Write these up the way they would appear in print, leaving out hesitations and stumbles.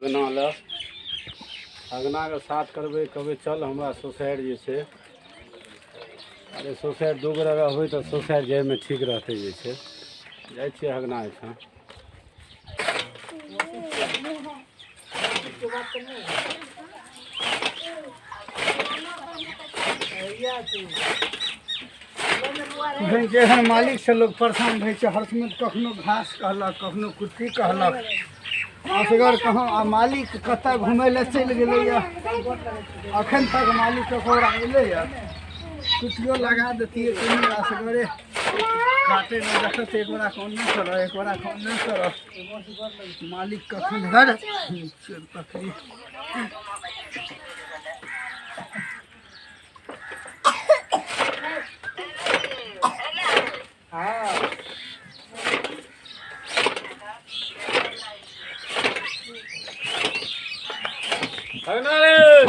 अङ्गना लए अङ्गनाके साफ करबै, कहबै चल हमरा सोसाइटी जे छै। अरे सोसाइटी दू गोरा रहबै तऽ सोसाइटी जाइमे ठीक रहतै। जे छै जाइ छियै अङ्गना एहिठाम। जेहन मालिकसँ लोक परेशान रहै छै हर समय, कखनो घास कहलक, कखनो कुट्टी कहलक। असगर कहाँ आ मालिक कतऽ घुमै लए चलि गेलैए? अखन तक मालिक ककरो एलैए, कुट्टियो लगा दैतियै कनि। असगरे काटैमे देखत, एक गोरा कोन नहि करऽ, एक गोरा कोन नहि करऽ। मालिक कखन घर पकड़ी।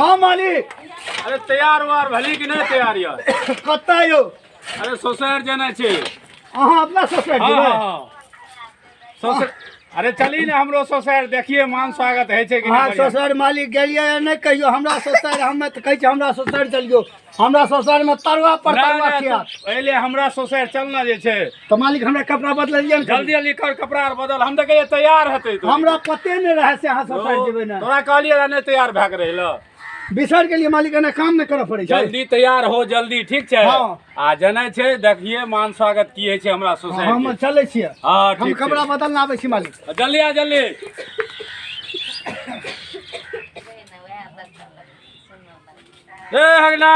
हाँ मालिक। अरे तैयार उआर भली कि नहि तैयार यऽ? कतऽ यौ? अरे सोसाइट जेनाइ छै। अहाँ अपना सोसाइट जेबै? हाँ, अरे चली ने हमरो सोसाइट, देखिए मान स्वागत होइ छै कि नहि। सोसाइट मालिक गेलियै नहि कहियो हमरा सोसाइट। हमे तऽ कहै छियै हमरा सोसाइट चलियौ, हमरा सोसाइटमे तरुआ पर तरुआ खिया। पहिले हमरा सोसाइट चलना जे छै। तऽ मालिक हमरा कपड़ा बदललियै ने? जल्दी जल्दी कर, कपड़ा आर बदल। हम देखिए तैयार हेतै। हमरा पते नहि रहै से अहाँ सोसाइट जेबै ने। तोरा कहलियै रहै नहि तैयार भए के रहै लए? बिसरि गेलियै मालिक, एना काम नहि करऽ पड़ै छै। जल्दी तैयार हो जल्दी, ठीक छै? आ जनै छै, देखिए मान स्वागत की होइ छै हमरा सोसाइटी। हम चलै छियै। हँ। हम कपड़ा बदलना आबै छी मालिक। जल्दी आ जल्दी। ए हगना।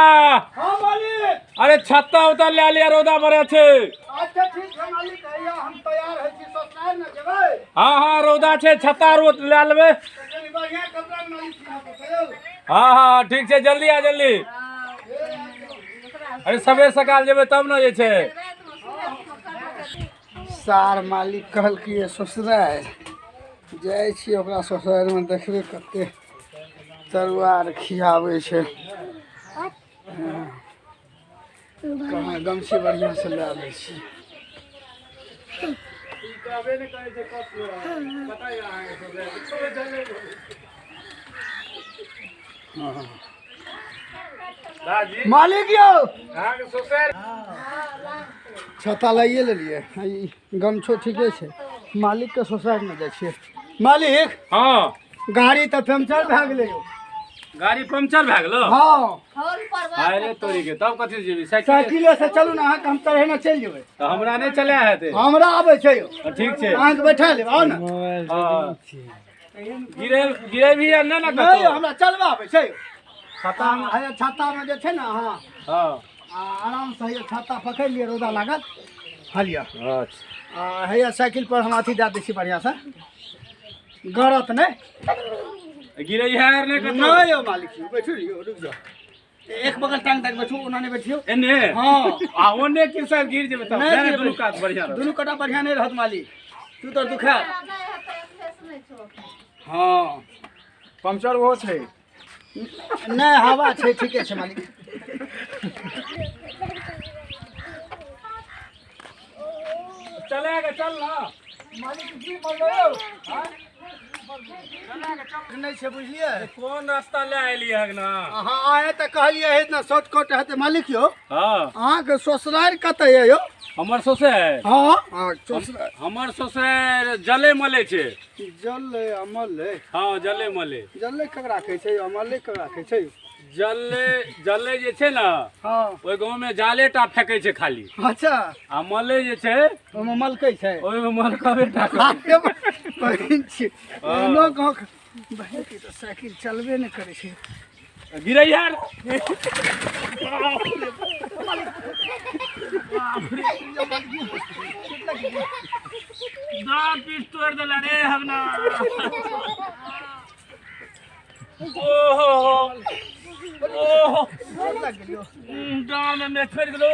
हाँ मालिक। अरे छत्ता उतर ले लिया, रौदा बड़े छै। अच्छा ठीक छै मालिक, हैया हम तैयार होइ छी। ससुराल ने जेबै? हाँ हाँ, रौदा छै, छत्ता आर ले लेबै। कनि बढ़िआँ कपड़ा मालिक सिया। हाँ हाँ, ठीक छै, जल्दी आ जल्दी। अरे सबेर सकाल जेबै तब ने जे छै। सार मालिक कहलकै ससुराल जाइ छी, ओकरा ससुरालमे देखबै कते तरुआ आर खियाबै छै। कहाँ गमछी बढ़िआँसँ लए लै छी। मालिक यौ, छत्ता लाइए लेलियै, गमछो ठीके छै। मालिकके सोसाइटीमे जाइ छियै मालिक। हँ। गाड़ी तऽ पंचर भए गेलै यौ। गाड़ी पंचर भए गेलो? हँ। अरे तोरी के, तब कथी जेबी? साइकिल? साइकिले से चलू ने, अहाँके हम चढ़ेने चलि जेबै। तऽ हमरा नहि चलाय हेतै। हमरा आबै छै यौ। ठीक छै। अहाँके बैठा लेब, आउ ने। गिरे गिरे भी आर नहि ने? नहि यौ, हमरा चलबा आबै छै यौ। छत्ता? हैया छत्तामे जे छै ने अहाँ आरामसँ हैया छत्ता पकड़ि लिअ, रौदा लागत हलिअ। अच्छा। आ हैया साइकिल पर हम अथी दए दै छी, बढ़िआँसँ गड़त नहि। गिरे आर नहि कतौ? नहि यौ मालिक, यौ बैठू यौ, रुकि जाउ, एक बगल टांग तक बैठू, ओना नहि बैठियौ। एने? हँ। आ ओने की शायद गिर जेबै तब। नहि नहि, गिरबै। दुनू कात बढ़िआँ रहत। दुनू कटा बढ़िआँ नहि रहत मालिक, तू तऽ दुखायत। हँ। पंचर ओहो छै? नहि, हवा छै, ठीके छै मालिक। चले के चल ना। मालिक की बोलबै यौ, नहि छै बुझलियै। कोन रास्ता ले एलियै हन ना? अहाँ आए तऽ कहलियै हे ने शॉर्टकट हेतै। मालिक यौ। हँ। अहाँके ससुरारि कतऽ यऽ यौ? हमर ससुरारि? हँ हँ, ससुरारि। हमर ससुरारि जले मले छै। जल अमल? हँ, जले मले। जले ककरा कहै छै, अमले ककरा कहै छै? जले, जले जे छै ने, ओहि गाँवमे जाले टा फेकै छै खाली। आ मले जे छै, ओहिमे मलकै छै। ओहिमे मलकबे टा करै छै। बहिन छी एहनो गाँव बहिन की तऽ साइकिल चलबे नहि करै छै। गिरै यार। दाँत पीस तोड़ि देला रे हगना। ओहो ओहो, डाँड़ में छोड़ि गेलो।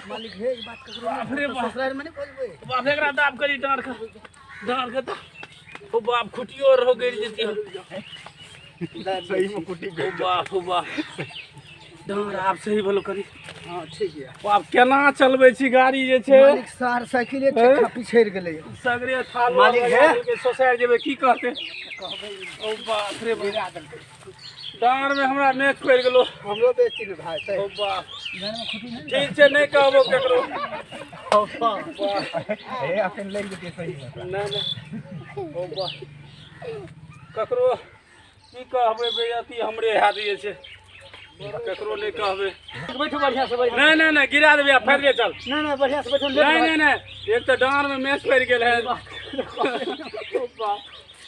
मालिक हे, ई बात ककरो बाप रे बाप। ससुरारिमे नहि बोलबै। बाप रे, एकरा दाब करी डाँड़ के, डाँड़ के दाब। ओ बाप, खुटियो रहो गिर जेती। सही में कुटी। ओ बाप, ओ बाप, डाँड़ आब सही भेलो करी। हँ, ठीक यऽ। बाप, केना चलबै छी गाड़ी जे छै? मालिक सार साइकिले ठेका पिछड़ि गेलै यौ। सगरे थाल मालिक हे। सोसाइट जेबै, की कहतै? कहबै। ओ बाप रे बाप, डाँर में हमरा मैच पड़ि गेलो। हमरो बेचती ने भाई ओ बाप, ठीक छै, नहि कहबो केकरो। हे अखन लागि जेतै सही में। नहि नहि, ओ बाप, ककरो की कहबै, बेइज्जती हमरे हैत जे छै, ककरो नहि कहबै। बैठू बढ़िया से, बैठू। नहि नहि नहि, गिरा देबै आ फाड़ि चल। नहि नहि, बढ़िया से बैठू। नहीं नहीं नहीं, एक तो डांड में मैच पड़ गेल है।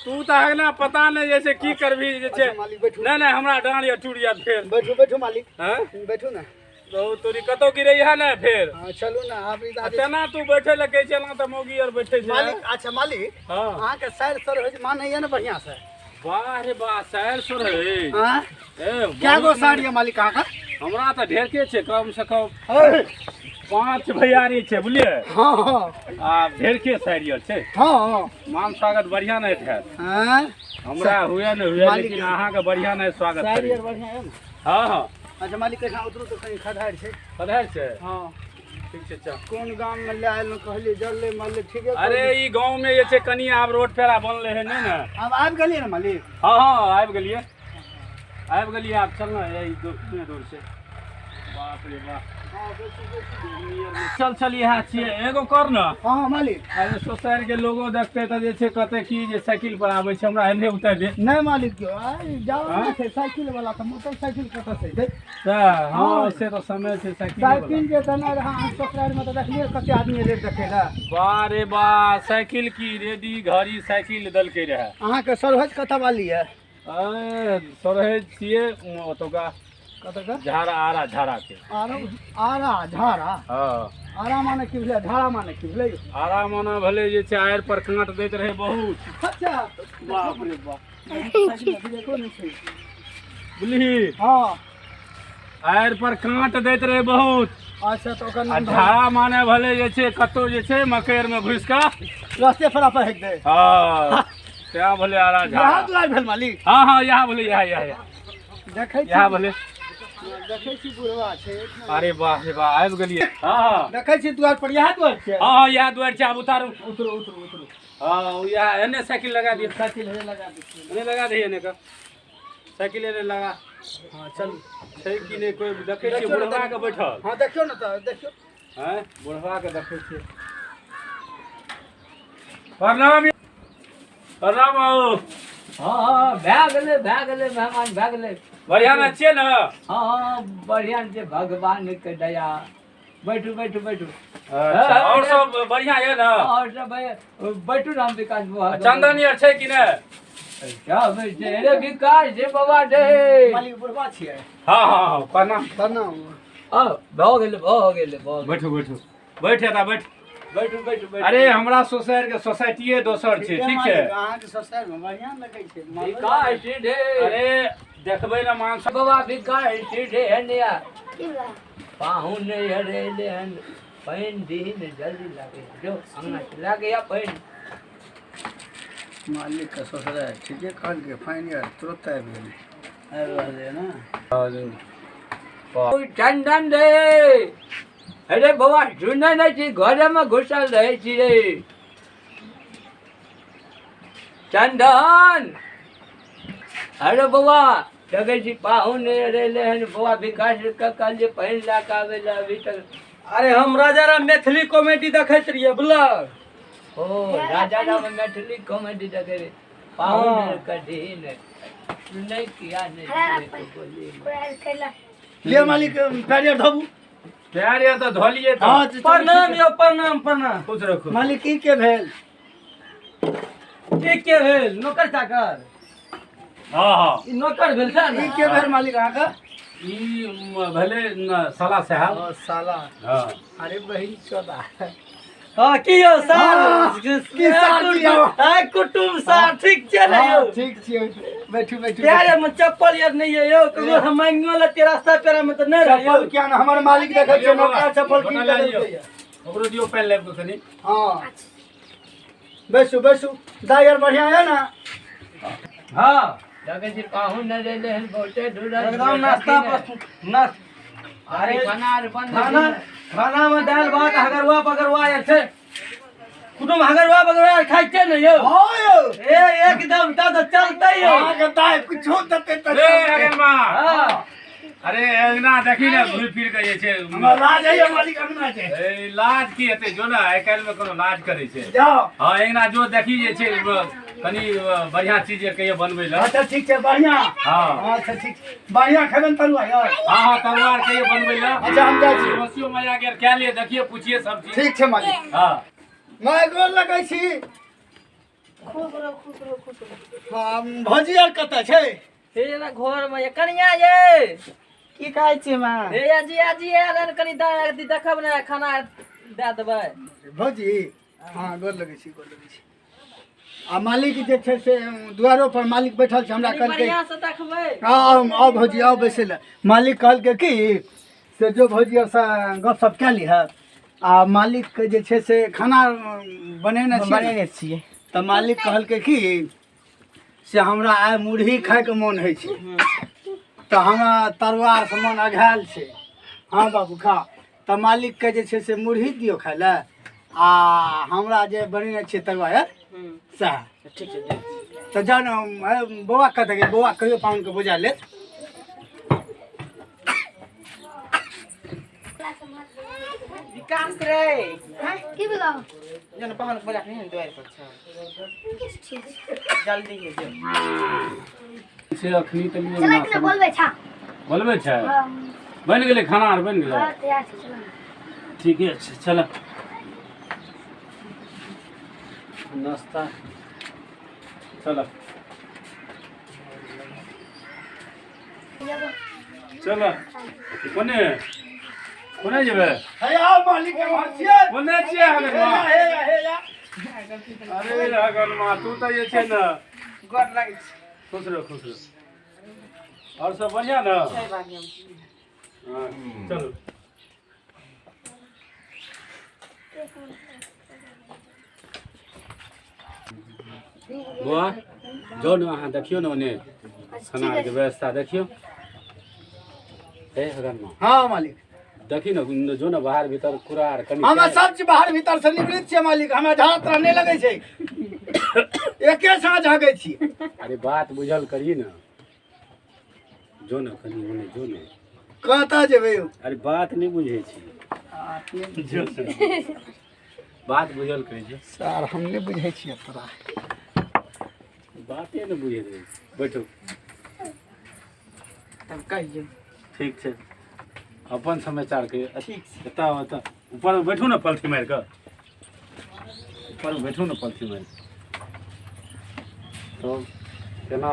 तू तो है ना, पता नहीं जैसे की करबी जे छै। अच्छा, मालिक बैठू। नहीं नहीं, हमरा डांड या टूट जात फेर। बैठू बैठू मालिक। हैं? बैठू ने। तो तोरी कतौ गिरै है ने फेर। हाँ चलू ने, आब ई दादी। तेना तू बैठे लगे छै ना तऽ मौगी आर बैठे छै। मालिक, अच्छा मालिक। हाँ। अहाँके सैर सर होइ छै, मानैया ने बढ़िया से? वाह रे वाह, सैर सुर है। हाँ? ए, क्या गो साड़ी है मालिक अहाँके? हमरा तऽ ढेरके छै, कम से कम 5 भैयारी छै, बुझलियै? हाँ हाँ। आ ढेरके साड़ी आर छै। हाँ हाँ। मान स्वागत बढ़िया नहीं हैत। हाँ? हमरा हुए न हुए, मालिक- लेकिन अहाँके बढ़िया नहीं स्वागत साड़ी करी। आर बढ़िया है ने? हाँ हाँ। अच्छा मालिक, एहिठाम उतरू तऽ कनि खधारि छै। कधार छै? हाँ। ठीक छै, चल। कोन गाम में लए आयल कहलियै, जललै मरलै, ठीके। अरे ई गाँव में जे छै कनि आब रोड पेड़ा बनलै है नहि ने। आब आबि गेलियै ने मालिक? हाँ हाँ, आबि गेलियै, आबि गेलियै। आब चल ने, ई दूर दूर छै। बाप रे बाप। चल चल, इएह छियै, एगो कर ने। हाँ मालिक। अरे सोसाइटी के लोगो देखते तऽ जे छै कहते की जे साइकिल पर आबै छै, हमरा एन्ने उतारि दे। नहि मालिक, आइ जाओ हाँ? ने छै साइकिल वाला तऽ मोटरसाइकिल कतऽ से अयतै? तऽ हाँ, से तऽ समय छै साइकिल। साइकिल जे देने रहै अहाँ ससुरारि में तऽ देखलियै कते आदमी एलै देखै लए। वाह रे वाह, साइकिल की रेडी घड़ी साइकिल देलकै रहए। अहाँके सरहज कतऽ वाली यऽ? अरे सरहज छियै ओतुका। कतऽ के? झाड़ा, आरा झाड़ा के। आरा, आरा झाड़ा? हाँ। आरा माने की भेलै, झाड़ा माने की भेलै? आरा माना भेलै जे छै आरि पर काँट दैत रहै बहुत। अच्छा। बाप रे बाप। देखो नहि छै। बुझलिही? हाँ। आरि पर काँट दैत रहै बहुत। अच्छा, तऽ ओकर आ नाम झाड़ा माने भेलै जे छै कतौ जे छै मकई आरमे घुसि कऽ रस्ते पर पर हेक दे। हाँ, तैं भेलै आरा यहाँ झाड़ा। दुआरि भेल मालिक? हाँ हाँ, इएह भेलै, इएह इएह इएह। देखै छी। इएह भेलै। देखै छी बुढ़वा छै। अरे वाह रे वाह, आबि गेलियै। हाँ हाँ। देखै छी दुआरि पर, इएह दुआरि छै? हाँ हाँ, इएह दुआरि छै, आब उतारू। उतरू उतरू उतरू। हाँ, इएह एन्ने साइकिल लगा दियौ। साइकिल हे लगा दै छियै। एन्ने लगा दियै, एन्ने कऽ साइकिल एन्ने लगा। हाँ चलू। छै कि नहि कोइ देखै छियै देखियौ ने। बुढ़वा के बैठल। हाँ देखियौ ने, तऽ देखियौ। हैं, बुढ़वा के देखै छियै। प्रणाम प्रणाम। आउ। हाँ हाँ, भए गेलै, भए गेलै मेहमान, भए गेलै। बढ़िआँ ने छियै ने? हाँ हाँ, बढ़िआँ छै, भगवानके दया। बैठू बैठू बैठू। अच्छा, और सब बढ़िआँ यऽ ने? और सब बैठू ने, हम विकास बाबा। चंदन आर छै कि नहि? सब छै रे विकास छै बाबा रे। मालिक बुढ़वा छियै? हाँ हाँ हाँ, प्रणाम। प्रणाम। हाँ, भऽ गेलै, भऽ गेलै, भऽ गेलै। बैठू बैठू, बैठ एता बैठ। बैठू बैठू बैठू। अरे हमरा सोसाइटी के सोसाइटिए दोसर छै, ठीक छै? अहाँके ससुरारि में बढ़िआँ लगै छै। विकास रे। अरे देखबै ने मान बाबा विकास रे, हेनिया पाहुन अरे हन, पानि दीही ने जल्दी लागे जो अंगना से लागे या पानि। मालिक के ससुरारि ठीके कहलकै, पानि आर तुरन्त आबि गेलै, आबि रहलै ने। ओ चंदन रे, अरे बाबा सुनै नहि छी, घरेमे घुसल रहै छी रे चंदन। अरे बाबा देखै छी पाहुन अरे हन, बाबा विकास के कहलियै पानि लए कऽ आबै लए, अभी तक। अरे हम राजा राम मैथिली कॉमेडी देखैत रहियै बुझलक? ओ राजा राम मैथिली कॉमेडी देखै रहे। पाहुन कभी नहि सुनै किया नहि छियै तो बोली। ले मालिक, पैर आर धोबू। पैर या तऽ धोलियै तऽ। हाँ, प्रणाम यौ, प्रणाम प्रणाम। खुश रखू। मालिक, ई के भेल? ई के भेल, नौकर चाकर? हाँ हाँ। ई नौकर भेल छै ने? ई के भेल मालिक अहाँके? ई भेलै न, साला साहब। ओ साला। हाँ। अरे बहिन चोदा। हाँ की यौ सार? की सार की यौ? आइ कुटुम्ब सार ठीक छै ने यौ? हाँ, ठीक छियै, बैठू बैठू। प्यारे में चप्पल यार नहीं है यौ, ककरो हम मांगियो लेते रास्ता पेरा में तऽ नहि रहै यौ। चप्पल किया ने, हमर मालिक देखै छियै नौका चप्पल कीन कऽ देलकै यऽ। ओकरो दियौ पानि लाबि कऽ कनि। हाँ बैसू बैसू, दाइ आर बढ़िआँ यऽ ने? हाँ। देखै छी पाहुन अरे हन बहुते दूर। एकदम नाश्ता पर नाश्ता। अरे खाना आर बन खाना, खाना में दालि भात हगरुआ पगरुआ आर छै। कुटुम हगरवा बगरवा खाइते ने यौ। हाँ यौ। ए एकदम तब तऽ चलतै यौ। अहाँके दाइ कुछो देतै तऽ ए चलतै। हगनमा, हँ। अरे अंगना देखी ने घुरि फिर के जे छै। हमरा लाज होइए मालिक अंगना के। ए लाज की हेतै, जो ने आइ काल्हि मे कोनो लाज करै छै। जाओ। हँ अंगना जो देखी जे छै कनि बढ़िया चीज जे कहियो बनबै लए। अच्छा ठीक छै बढ़िया। हँ। अच्छा ठीक छै बढ़िया खेबै ने तरुआ यौ। हँ हँ तरुआ आर कहियो बनबै लए। अच्छा हम जाइ छी। हँसियो मजाक आर कए लिअ, देखियौ पुछिए सब चीज। ठीक छै मालिक। हँ। माय गोर लगै छी। खुश रहो खुश रहो खुश रहो। हँ, भौजी आर कतऽ छै? हे ना घर में ये कनिया ये। की कहै छियै माँ? हे या जी जी आयल हन, कनि देखब ने खाना दए देबै। भौजी हँ गोर लगै छी गोर लगै छी। आ मालिक जे छै से दुआरो पर मालिक बैठल छै हमरा कनि कहलकै बढ़िआँ से देखबै। आउ आउ भौजी आउ बैसै लए। मालिक कहलकै कि से जो भौजी आरसँ गपशप कए लिहऽ आ मालिकके जे छै से खाना बनेने छियै ने? बनेने छियै। तऽ मालिक कहलकै कि से हमरा आइ मुरही खायके मोन होइ छै तऽ हमरा तरुआ से मोन अघायल छै। हँ बाबू खा। तऽ मालिकके जे छै से मुरही दियौ खाय लए आ हमरा जे बनेने छियै तरुआ यार सएह। ठीक छै। तऽ जाउ ने बौआ कतऽ गेल? बौआ कहियो पाहुनके बुझा लेत। विकास रे की भेलौ? जन पाहुन के बजा के ने दुआरि पर छै। ठीक छै। जल्दी हे जो। से अखनी तऽ लिए चलै के बोलबै छा। बोलबै छै? हँ। बनि गेलै खाना आर बनि गेलै? हँ तैयार छै चल। ठीके छै चल नाश्ता चल चल। कोने कोने जेबै? हे आउ मालिक एम्हर छियै। कोने छियै हगनमा? हे या हे या। अरे हगनमा तू तऽ जे छै ने गोर लगै छी। खुश रहो खुश रहो। आओर सब बढ़िया ने? छै बढ़िआँ। हाँ, चलू। बौआ जाउ ने अहाँ देखियौ ने ओने खाना आरके व्यवस्था देखियौ। हे हगनमा। हँ मालिक। देखी ने जो ने बाहर भीतर कूड़ा आर कनि। हमरा सब चीज बाहर भीतर से निवृत्त छियै मालिक। हमरा झाड़ा तोरा नहि लगै छै, एके साँझ हगै छी। अरे बात बुझल करी ने, जो ने कनि ओने जो ने। कतऽ जेबै यौ? अरे बात नहि बुझै छी, जो ने। बात बुझल करै छै सर हम नहि बुझै छियै तोरा। बाते नहि बुझैत रहै। बैठू तब कहियौ। ठीक छै अपन समाचार कहियौ। ठीक छै। एतऽ एतऽ ऊपर बैठू ने पलथी मारि कऽ। ऊपर बैठू ने पलथी मारि कऽ। तब केना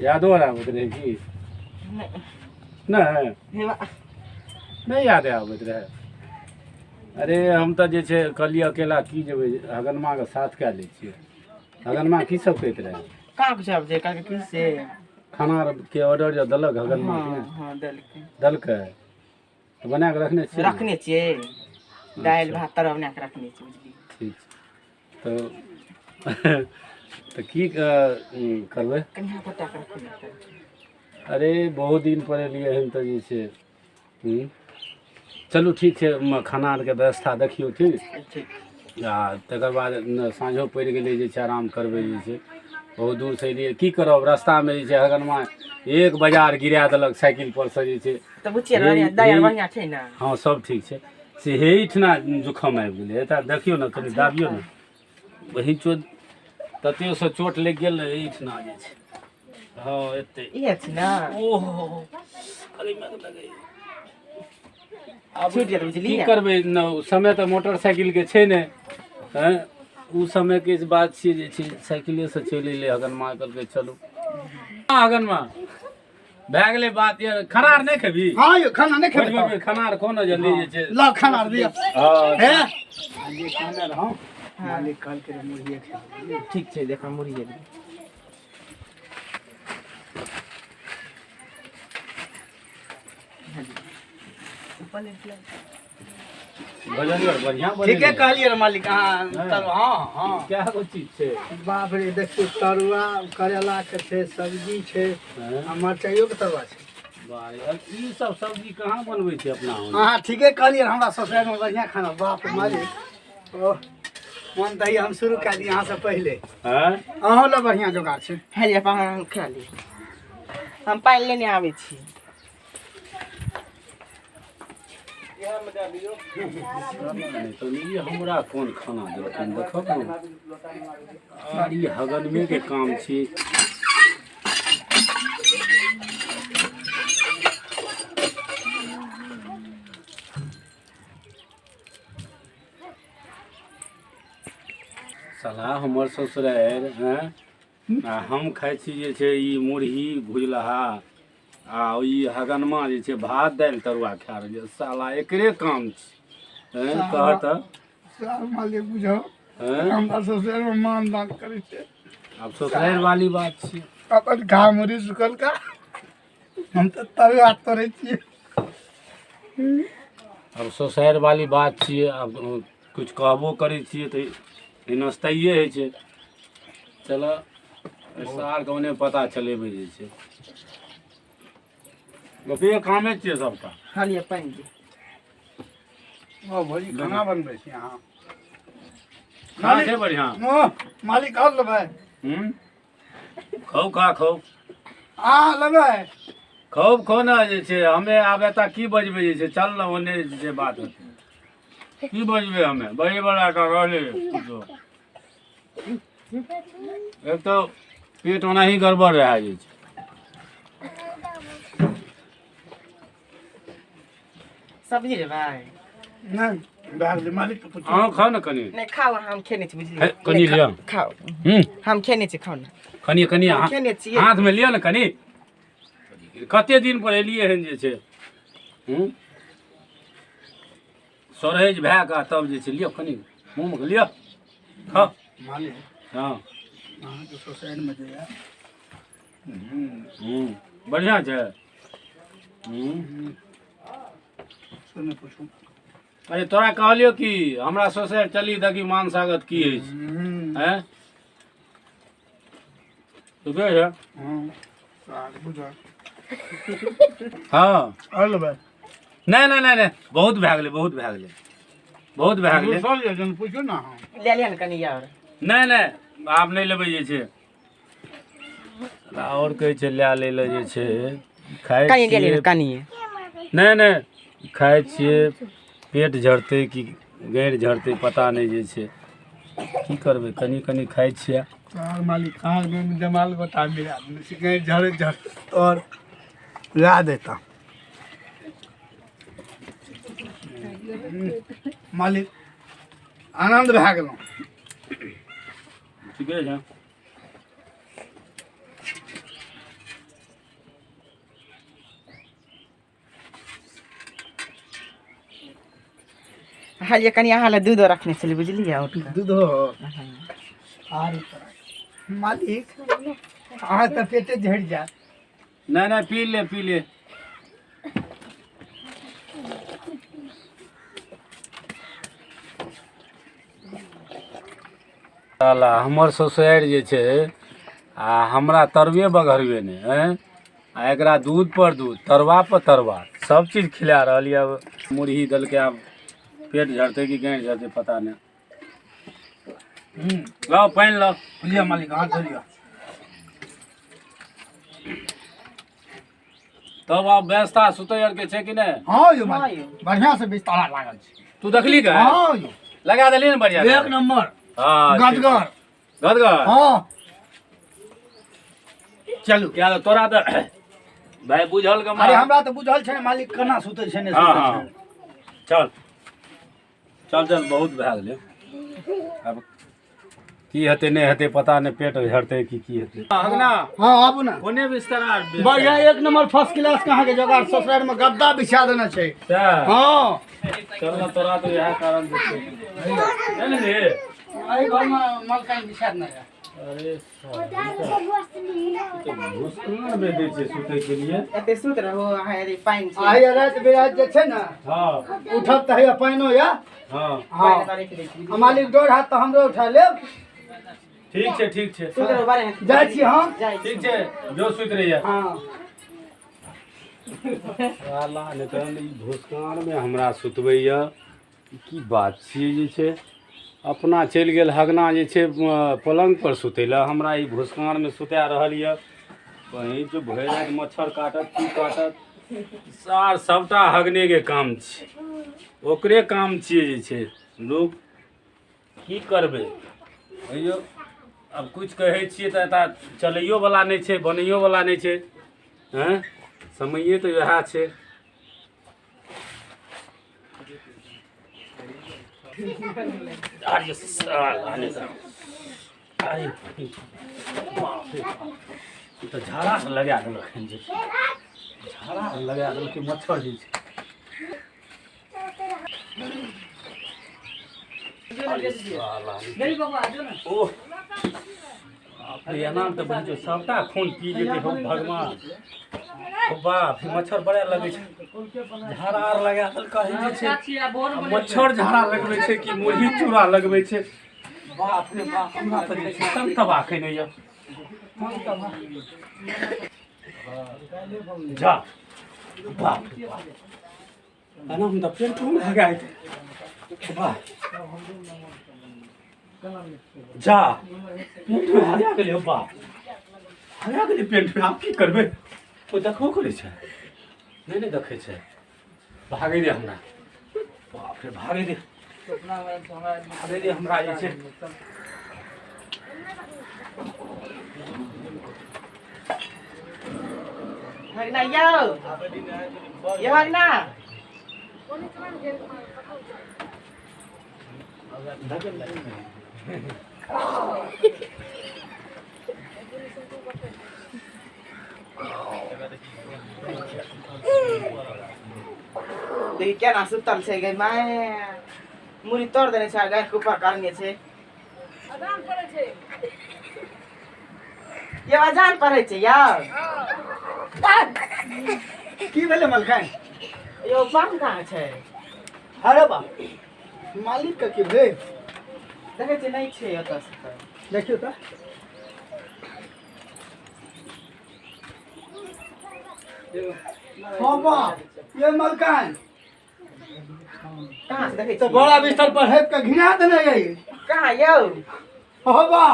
यादो आर आबैत रहै की? नहि नहि याद आबैत रहै। अरे हम तऽ जे छै कहलियै अकेला की जेबै, हगनमाके साथ कए लै छियै। हगनमा की सब कहैत रहै? कहाँ कुछ आबै छै कहलकै की से खाना के ऑर्डर जे देलक हगनमा के? हँ हँ देलकै। देलकै तऽ बना कऽ रखने छियै ने? रखने छियै दालि भात तरुआ बना कऽ रखने छियै बुझलियै। ठीक छै तऽ की करबै? कनिया पटा कऽ रखने छियै। अरे बहुत दिन पर एलियै हन तऽ जे छै चलू ठीक छै खाना आरके व्यवस्था देखियौ। ठीक ठीक। आ तकर बाद साँझो पड़ि गेलै जे छै आराम करबै जे छै। बहुत दूरसँ एलियै की करब, रास्तामे जे छै हगनमा एक बाजार गिरा देलक साइकिल पर से जे छै। तऽ बुझियै दाइ आर बढ़िआँ छै ने? हँ सब ठीक छै। से एहिठिना जुखम आबि गेलै एतऽ देखियौ ने कनि दाबियौ ने वही चोट ततेसँ चोट लागि गेल ने एहिठिना जे छै। हँ एते इहे छै ने। ओहो अरे लगै आब छूटि गेल बुझलियै। की करबै न, समय तऽ मोटरसाइकिलके छै नहि। हँ ओ समयके बात छियै जे छै साइकिलेसँ चलि एलै हगनमा। कहलकै चलू। हँ हगनमा भए गेलै बात। ये खाना आर नहि खेबही? हँ यौ खाना नहि खेबै? बैठ बैठ खाना आर खो ने जल्दी जे छै। लाउ खाना आर दिअ। हँ हे जे कहने रहौं मालिक कहलकै रे मुरहिए खेबै। ठीक छै देखो मुरही देबै। भोजन आर बढ़िआँ बनेने। ठीके कहलियै रे मालिक अहाँ तरुआ। हँ हँ कए गो चीज छै? बाप रे देखियौ तरुआ करैलाके छै सब्जी छै हँ? आ मरचाइयोके तरुआ छै। बाह रे, ई सब सब्जी कहाँ बनबै छै अपना ओने? अहाँ ठीके कहलियै हमरा ससुरारिमे बढ़िआँ खाना। बाप रे मालिक ओह। मन तऽ हम शुरू कए दी अहाँसँ पहिले। आँय? अहूँ लए बढ़िआँ जोगाड़ छै। हे लिअ पाहुन, हम खा ली, हम पानि लेने आबै छी। नहि तऽ ई हमरा कोन खाना देलखिन देखब ने। आर ई हगनमे के काम छी। सलाह हमर ससुरारि हैं आ हम खाइ छी जे छै ई मुरही भुजलहा आ ई हगनमा जे छै भात दालि तरुआ खा रहल छै। साला एकरे काम छै। हैं कह तऽ। सार मालिक बुझौ हैं हमरा ससुरारिमे मान दान करै छै। आब ससुरारि वाली बात छै। अपन घा मुड़ी सुखल का हम तऽ तरुआ तोड़ै छियै। आब ससुरारि वाली बात छियै। आब किछु कहबो करै छियै तऽ हिनस्ताइए होइ छै। चलऽ सारके ओने पता चलेबै जे छै ओकरे कामे छियै सबटा। हँ लिअ पानि दिअ। ओ भौजी खाना बनबै छी अहाँ? खाना छै बढ़िआँ। ओ मालिक आओर लेबै? हूँ खौ खा खौ। अहाँ लेबै? खूब खो ने जे छै। हमे आब एतऽ की बजबै जे छै, चल ने ओने जे छै बात हेतै। की बजबै हमे बजे बला तऽ रहलै किछो। एक तऽ पेट ओनाही गड़बड़ रहै जे छै। सब्जी लेबै? नहि भए गेलै मालिकके पूछू। अहाँ खाउ ने कनि। नहि खाउ अहाँ, हम खेने छी बुझलियै। हे, कनि नहि, लिअ। खाउ। हूँ हम खेने छी, खाउ ने। कनि कनि हम अहाँ खेने छियै। हाथमे लिअ ने कनि। कते दिन पर एलियै हन जे छै। हूँ सोरहेज भए कऽ तब जे छै लिअ कनि मुँहमे लिअ खाउ। मालिक हँ अहाँके सोसाइटीमे जे यऽ हूँ बढ़िआँ छै। हूँ से नहि पूछू। अरे तोरा कहलियौ कि हमरा सोसाइटी चली देखी मानसागत की अछि। हूँ हैं ठीके छै। हँ सार बुझल। हँ आओर लेबै? नहि नहि नहि नहि बहुत भए गेलै, बहुत भए गेलै, बहुत भए गेलै। सब यऽ जन पूछू ने अहाँ। लए लिअ ने कनि आओर। नहि नहि आब नहि लेबै जे छै। आओर कहै छै लए लै लए जे छै। खाइ कनि लए लिअ छियै ने कनि। नहि नहि खाइ छियै पेट झड़तै कि गैर झड़तै पता नहि जे छै। की करबै कनि कनि खाइ छियै। सार मालिक अहाँके जमाल गोटा मिला देने छी कहीं झड़े झड़ आओर लए देता। मालिक आनन्द भए गेलहुँ। ठीके छै। हँ लिअ कनि अहाँ लए दूधो रखने छलियै बुझलियै औंट कऽ। दूधो आर मालिक अहाँ तऽ पेटे झड़ि जायत। नहि नहि पी ले पी ले। साला हमर ससुरारि जे छै आ हमरा तरुए बघरबे नहि हैं आ एकरा दूध पर दूध तरुआ पर तरुआ सब चीज खिला रहल यऽ। मुरही देलकै आब पेट झड़तै कि गाँरि झड़तै पता नहि। लाउ पानि लाउ। लिअ मालिक हाथ धो लिअ। तब आब व्यवस्था सुतै आरके छै कि नहि? हँ यौ मालिक बढ़िआँ से बिस्तारा लागल छै। तू देखली के? हँ यौ लगा देली ने बढ़िआँ? एक नंबर। हँ ठीक छै। गदगर। गदगर। हँ चलू। किया तऽ तोरा तऽ भाय बुझल के अरे हमरा तऽ बुझल छै ने मालिक केना सुतै छै नहि हँ सुतै हँ छै। चल चल चल बहुत भए गेलै। आब की हेतै नहि हेतै पता नहि, पेट झड़तै कि की हेतै। अगना हँ आबू ने। कोने बिस्तर आर बढ़िया एक नंबर फर्स्ट क्लास के अहाँके जोगाड़ ससुरारिमे गद्दा बिछा देने छै। सएह। हँ चल ने तोरा तऽ इएह कारण जे छै। नहि ने रे? एहि घरमे मलकाइन बिछा देने यऽ। अरे मुश्किल में दै छै सुतै के लिए। एते सुत रहू अहाँ, यदि पानि छै। आइ राति बिराति जे छै ने हँ उठब तऽ हैया पानिओ यऽ। हँ हँ पानि एतऽ राखि दै छी। आ मालिक डर हैत तऽ हमरो उठा लेब। ठीक छै ठीक छै। सुत रहू बारे। जाइ छी हम। जाइ छी। ठीक छै जो सुति रहिए। हँ साला नहि तऽ ई भोसकानमे हमरा सुतबैया। ई की बात छियै जे छै? अपना चलि गेल हगना जे छै पलङ्गपर सुतै लए, हमरा ई भुसकाँरमे सुता रहल यऽ। कहीं जो भरि राति मच्छर काटत की काटत, सार सबटा हगनेके काम छै, ओकरे काम छियै जे छै। लोक की करबै कहियौ, आब किछु कहै छियै तऽ एतऽ चलैयोवला नहि छै, बनैयोवला नहि छै। हँ, समये तऽ वएह छै। अरे साला ने, अरे बाप रे बाप, ई तऽ झाड़ा लगा देलक हन जे छै, झाड़ा लगा देलकै मच्छर जे छै। अरे साला ने। ओह बाप रे, एना तऽ बुझियौ सबटा खून पी जेतै। हो भगवान, हो बाप, ई मच्छर बड़ा लगै छै, झाड़ा आर लगा देलकै हन जे छै। आ मच्छर झाड़ा लगबै छै कि मुरही चूड़ा लगबै छै? बाप रे बाप, हमरा तऽ जे छै तब तबाह केने यऽ। जा बाप रे बाप, एना हम तऽ पेंटो लगा वाह, जा पेंट में हरा गेलै। बाप, हरा गेलै पेंट में। आब की करबै? ओ देखबो करै छै? नहि नहि देखै छै। भागै दे हमरा, बाप रे, भागै दे, भागै दे हमरा जे छै। हगना यौ, ये हगना। देखी केना सुतल छै गै my, मुड़ी तोड़ देने छै, गाय के ऊपर करने छै। ये अजान पढ़ै छै यौ। की भेलै मलकाइन? यौ, पान कहाँ छै? अरे बा, मालिक के की भेल? देखै छियै, नहि छै ओतऽ सुतल। देखियौ तऽ। हाँ बा, ये मलकाइन। कहाँ से देखै तऽ छियै? बड़ा बिस्तर पर हेप के घिना देने यही। कहाँ यौ? हो बा,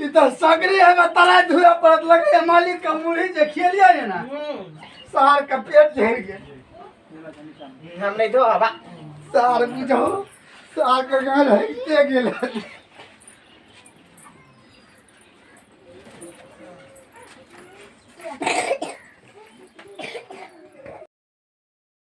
ई तऽ सगरे हमे तराइ धुए पड़त लगैए। मालिक के मुरही जे खियलियै ने ना, सार के पेट झड़ि गेल। हम नहि धोअब। सार बुझो, सार के गाँव रहिते गेल।